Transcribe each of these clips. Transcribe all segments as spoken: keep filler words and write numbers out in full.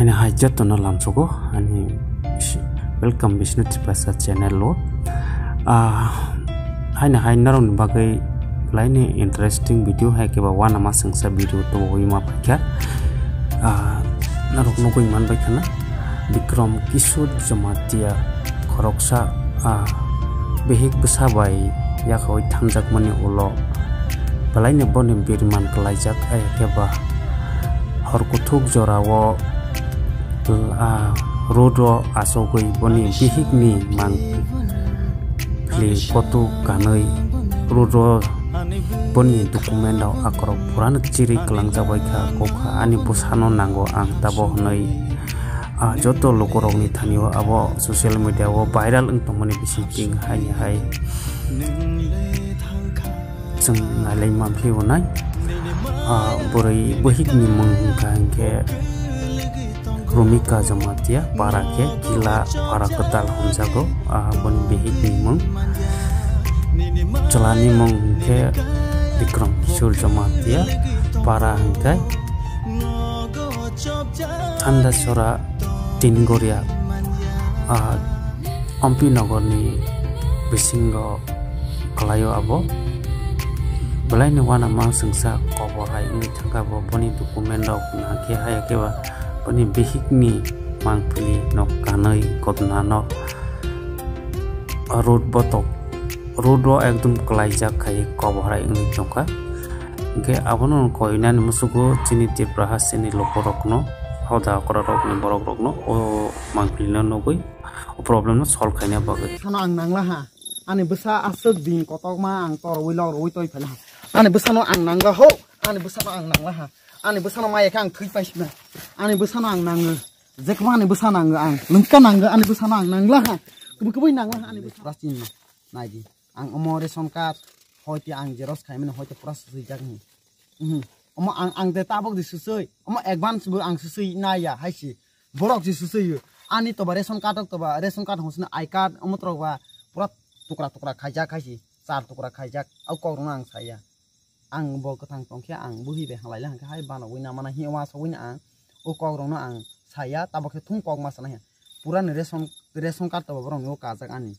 Ani hai jotono lamsogo ani welcome Bishnu Tripasa channel o. Ah, haina hai narokni bagwi laini interesting video hai keba wanama sengsa video tubuwi ma paikha. Ah, narok nugwi manbai khana Bikram Kishore Jamatia khoroksa, ah, bihik bwsa bai yakhawui thamjakmani ulo belaini boni birman kwlaijak, ayakhe ba hor kuthuk jorao, ah, road o achogwi boni bihikni mangpili photo kanwi road o boni document rok akorok purano chiri kwlangjak bai kha, kokha ani bwsano nango ang tabo hwnwi. Ah, joto lukurokni thani o abo social media o viral wng tongmani bisingtwi haini hai chwng nailai manphi onai. Ah, bwrwi bwhikni mung hwnkha hinkhe Rumika Jamatia, para khe Kila para kwtal hwnjago, ah, boni bihikni mung. Chwlani mung hinkhe Bikram Kishore Jamatia, para hinkhe Thandasora Tingoria, ah, Ompi Nogorni bisingo kwlaio abo. Belaini wanama sengsa kobor hai wngwi thangkha bo, boni document rok nangkhe hai khe ba boni bihikni mangpili no kanwi kodna no road botok, road o ekdom kwlaijak khai kobor hai wngwi tongkha. Hinkhe abono koinani musugo chini Tripura hasteni lukurokno, hoda okrarokni borokrokno o mangpilino nugwi o problemno solve khaina bagwi. Bwsano ang nangla ha. Ani bwsa aswk din kotokma ang torwi lok rwwi toi phaila ha. Ani bwsano ang nangla ho. Ani bwsano ang nangla ha. Ani bwsano maya khe ang thwi paisina. Ani bwsano ang nango. Jekwma ani bwsa nango ang. Lwngka nango ani bwsano ang nangla ha. Kubui kubui nangla ha ani bwsa. Plastic no. Naidi. Ang omo ration card, hoite ang xerox khaimani, hoite pura swswijak ni. Mhm. Omo ang, ang de tabok de swswi. Omo advance bo ang swswi naiya, haisi. Borok je swswi. Ani toba ration card tok toba, ration card hosna I card, omo torok ba pura tukra tukra khaijak, haisi. Char tukra khaijak. Au kok rwna ang saya. Ang bo kwthang tongkhe ang bwhi bai halai le hangkhe hai bano ui namana hi wa sogwi na ang. O kok rokno ang saya, tabok khe thung kok ma sana he. Pura ni ration, ration card toba borok ni o kajak ani.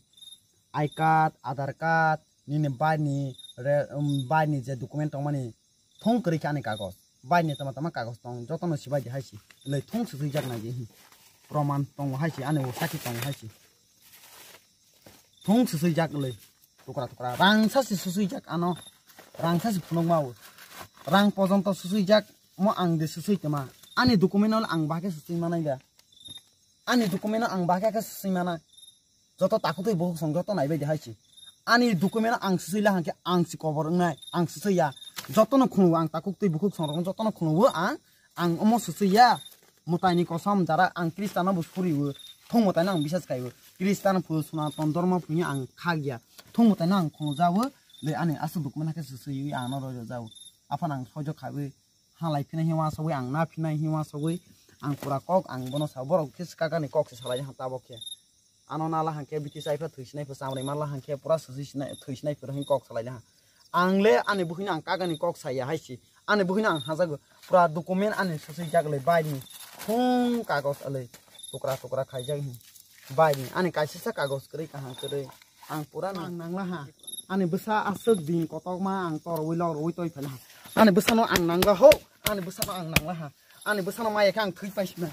I card, Aadhaar card, nini bai ni re-, um, bai ni je document tongmani thung kwrwi khe ani kagoj. Bai ni tama tama kagoj tong, jotono sibai di hai si. Lei thung swswijak nai di hi. Proman tongo hai si, ani bo sakhi tongo hai si. Thung swswijak lei. Tukra tukra. Rang sa si swswijak ano. Rang sa si phunuk ma o. Rang pojonto swswijak mo ang de swswi tama. Ani document no ang bahai khe swswi manai da. Ani document no ang bahai khe swswi mana. Joto takhuk twi bukhuk song joto naibai de hai si. Ani document ang swswi la hangkhe ang si kobor wngnai, ang swswi ya. Jotono khunu ang takhuk twi bukhuk song rok jotono khunu ang, ang omo swswi ya. Mwtai ni kosom jara ang Christian no bo suri o. Thung mwtai no ang bisas khai o. Christian phu Sanatan dormo phu ni ang khak ya. Thung mwtai no ang khunu ja o. Le ani aswk document khe swswi wi ang no roi rw ja o. Aphano ang soijo khai wi. Halai phinai hiwa sogwi ang na phinai hiwa sogwi ang pura kok ang bono sa borok khe kaka ni kok se salai ha tabok khe. Ano nala hangkhe biti chai pha thwi sinai pha chamrai mala hangkhe pura swswi sinai thwi sinai pha hin kok salai ha. Ang le ani buhino ang kaka ni kok saya hai si. Ani buhino ang hajago pura document ani swswi jak le bai ni khung kagos ale tukra tukra khaijak hin. Bai ni ani kaisa sa kagos kwrwi kaham kwrwi. Ang pura ang nangla ha. Ani bwsa aswk din kotokma ang torwi lok rwi toi phaila ha. Ani bwsano ang nangla ho. Ani bwsano ang nangla ha. Ani bwsano maya khe ang thwi paisina.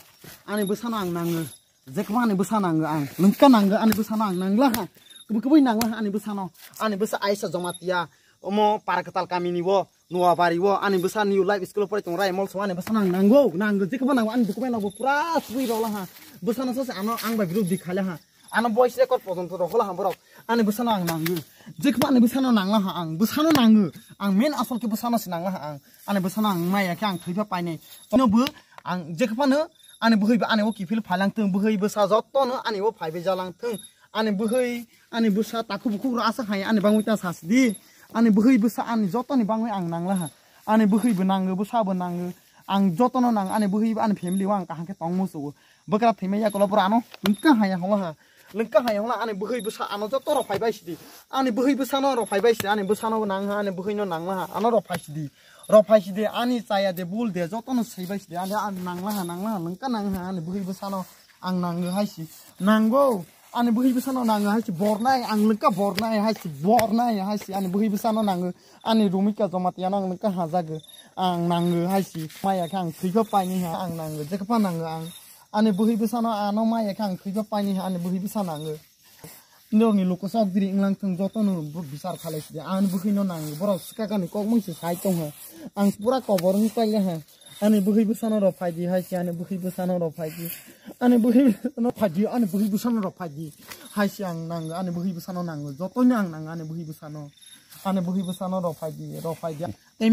Ani bwsano ang nango. Jekwma ani bwsa nango ang. Lwngka nango ani bwsano ang nangla ha. Kubui kubui nangla ha ani bwsano. Ani bwsa Aisha Jamatia. Omo Parakwtal kamini bo. Noabari o ani bwsa new life school o porai tongo rai mol song ani bwsa nang nango nango jekhebo nango ani document rok bo pura swi rok laha bwsa no sase ano ang bai bwrwi di khaila ha ano voice record pojonto rok hola ha borok ani bwsa no ang nango jekhebo ani bwsa no nangla ha ang bwsa no nango ang main asol khe bwsa no se nangla ha ang ani bwsa no ang maya khe ang thwi pha painai no bo ang jekhebo no ani bwhwi bo ani o kiphil phailang thung bwhwi bwsa joto no ani o phai bai jalang thung ani bwhwi ani bwsa takhuk bukhuk rok aswk hai ani bangwi ta sasi di ani bwhwi bwsa ani joto ni bangwi ang nangla ha ani bwhwi bo nango bwsa bo nango ang joto no nang ani bwhwi bo ani family o ang kaham khe tong musugo bwkra thwimai yakulo bwrano lwngka haya holo ha lwngka haya holo ani bwhwi bwsa ano joto rok phai bai sidi ani bwhwi bwsa no rok phai bai sidi ani bwsa no nang ha ani bwhwi no nangla ha ano rok phai sidi Rok phai si de, ani chaya de, bul de, joto no sai bai si de. Ani, ani nangla ha, nangla ha, nangka nang ha, ani bwhwi bwsano ang nango hai si. Nango, ani bwhwi bwsano nango hai si, bornai, ang lengka bornai hai si, bornai hai si, ani bwhwi bwsano nango. Ani rumika joma tiyano ang lengka hajago, ang nango hai si. Maya khe ang thwi pha paini ha, ang nango, jekha pha nango ang. Ani bwhwi bwsano ano maya khe ang thwi pha paini ha, ani bwhwi bwsa nango. Norokni luku sok diri wnglang thung jotono bo bichar khalai sidi. Ani bwkhwino nango, borok swkakani kok mungsi sai tongha. Ang pura kobor wng paile ha. Ani bwkhwi bwsano rok phaidi hai si, ani bwkhwi bwsano rok phaidi. Ani bwkhwi bwsano phaidi, ani bwkhwi bwsano rok phaidi. Hai si ang nango, ani bwkhwi bwsano nango, jotono ang nango ani bwkhwi bwsano. Ani bwkhwi bwsano rok phaidi, rok phaidi. Tei